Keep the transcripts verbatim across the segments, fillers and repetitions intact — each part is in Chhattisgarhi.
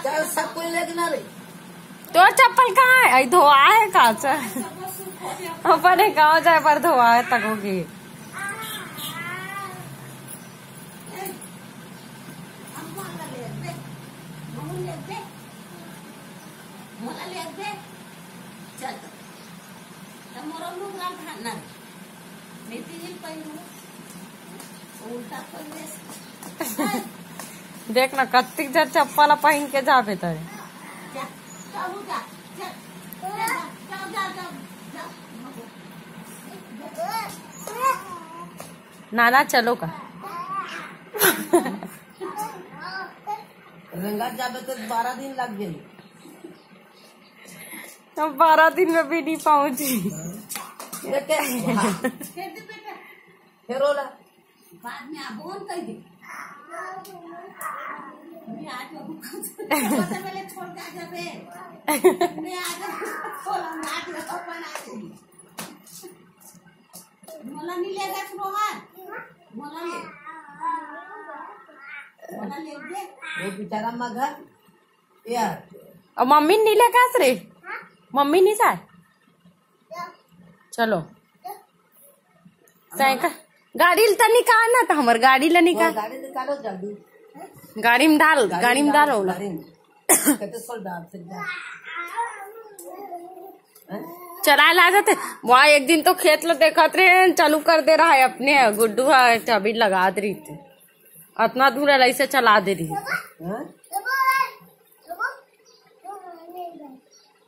चल, सब कोई लेके ना रे। तोर चप्पल कहाँ है? आई धोआ है का? चल, अपने गाँव जाए पर धोआ है तक होगी। देख ना, कत्तिक जर चप्पल पहिन के जाबे तरे। नाना, चलो का। रंगा जाबे तो बारह दिन लग गए। अब बारह दिन में भी नहीं पहुंची। देखे? हाँ। फिर ओला। बाद में आबो न कह दे। मैं आज बाबू का सबसे पहले छोड़ के आ जाबे। मैं आज बोला, मैं आज अपन आ जाएगी। मोला नहीं लेगा रोहन। मोला ले। मोला ले दे। वो बेचारा मगर यार। अब मम्मी नहीं लेके आस रे। मम्मी नहीं साय। चलो। साइकिल, गाड़ी ल त निकाल ना, त हमर गाड़ी ल निकाल। गाड़ी निकालो जल्दी। गाड़ी में डाल, गाड़ी में डाल ओला। गाड़ी में। कहते चल डाल, फिर जा। चलाए ला जाते। वहाँ एक दिन तो खेत ल देखत रहे, चालू कर दे रहा है अपने, गुड्डू है, चाबी लगा दे रही थी। अतना दूर ऐसे चला दे रही है। हाँ?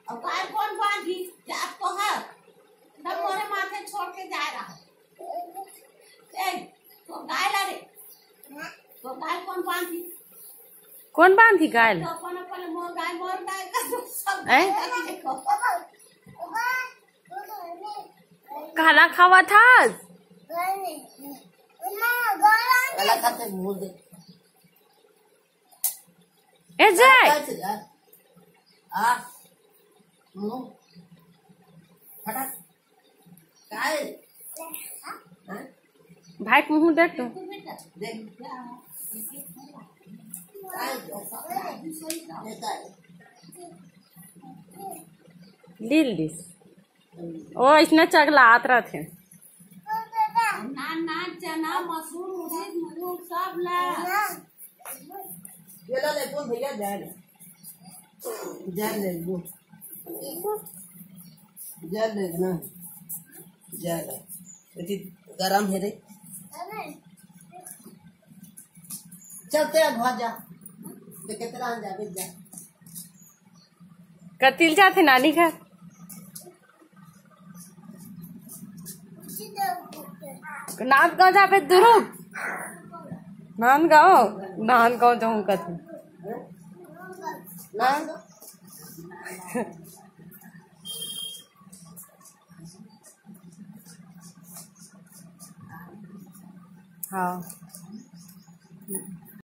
अब गाय कौन बांधी? जात तो है। तब मोरे माथे छोड़ के जा रहा है। ए, तो गाय ला रे। तो गाय कौन बांधी? कौन बांधी गाय ला? तो अपन, अपन मोर गाय, मोर गाय का सब हैं? गाय का देखो। काला खावा था? काला खाते मुंह दे। ए जय। आ, मुंह। फटक। काय? हाँ? भाई के मुंह देख तू। देख। काय? ये काय? लील दिस। ओ, इसने चगलात रहते। नान, नान, चना, मसूर, उड़ीद, मूंग, सब ला। ये ला ले, कौन भैया, जा ले। जा ले, वो। जा ले ना। जा ले। इतनी गरम है रे। चलते हैं, घर जा। देखे तेरा जा, जा। कतिल जाथे नानी घर। नांदगांव जाबे दुरुग। नांदगांव, नांदगांव जाऊं कथे। हाँ? हाँ।